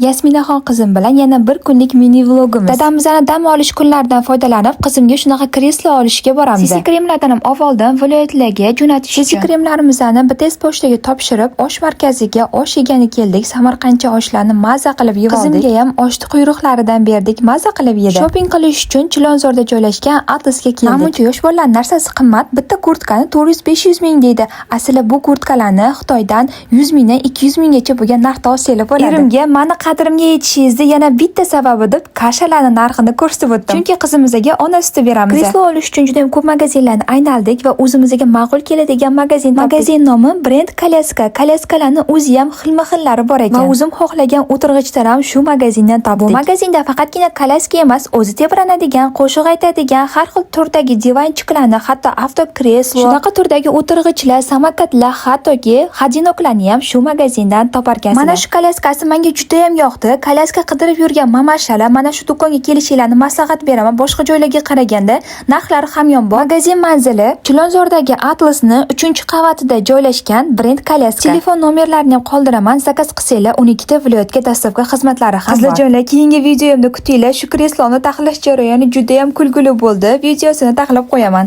Yasminaxon qizim bilan yana bir kunlik mini vlogimiz. Dadamizni dam olish kunlaridan foydalanib, qizimga shunaqa kreslo olishga boramiz. CC kremlardan ham oldim, viloyatlarga jo'natish uchun. CC kremlarimizni BTS pochtaga topshirib, osh markaziga osh yegani keldik. Samarqandcha oshlarni maza qilib yeb oldik. Qizimga ham oshni quyruqlaridan berdik, maza qilib yedi. Shopping qilish uchun Chilonzorda joylashgan Atlasga keldik. Namuncha yosh bolalar narsasi qimmat, bitta kurtkani 400-500 ming deydi. Aslida bu kurtkalarni Xitoydan 100 mingdan 200 minggacha bo'lgan narxda olsanglar bo'ladi. Erimga mani qadrimga yetishingizni yana bitta sababi deb kashalarni narxini ko'rsatib o'tdim. Chunki qizimizga ona suti beramiz. Kreslo olish uchun juda ham ko'p magazinlarni aynaldik va o'zimizga ma'qul keladigan magazin topdik. Magazin nomi Brend Kolyaska. Kolyaskalarni o'zi ham xilma-xillari bor ekan. Va o'zim xohlagan o'tirg'ichlar ham shu magazindan topdik. Bu magazinda faqatgina kolyaska emas, o'zi tebranadigan, qo'shiq aytadigan har xil turdagi divanchiklarni, hatto avtokreslo, shunaqa turdagi o'tirg'ichlar, samokatlar, hattoki ходунок larni ham shu magazindan toparkansizlar. Mana shu kolyaskasi menga juda ham yoqdi. Kolyaska qidirib yurgan mamashalar mana shu do'konga kelishinglarni maslahat beraman. Boshqa joylarga qaraganda narxlari hamyonbop. Magazin manzili Chilonzordagi Atlasni 3-qavatida joylashgan Brend Kolyaska. Telefon nomerlarini ham qoldiraman. Zakaz qilsanglar, 12 ta viloyatga доставка xizmatlari ham bor. Qizlarjonlar, keyingi videomda kutinglar. Shu kresloni taxlash jarayoni juda ham kulgili bo'ldi. Videosini taxlab qo'yaman.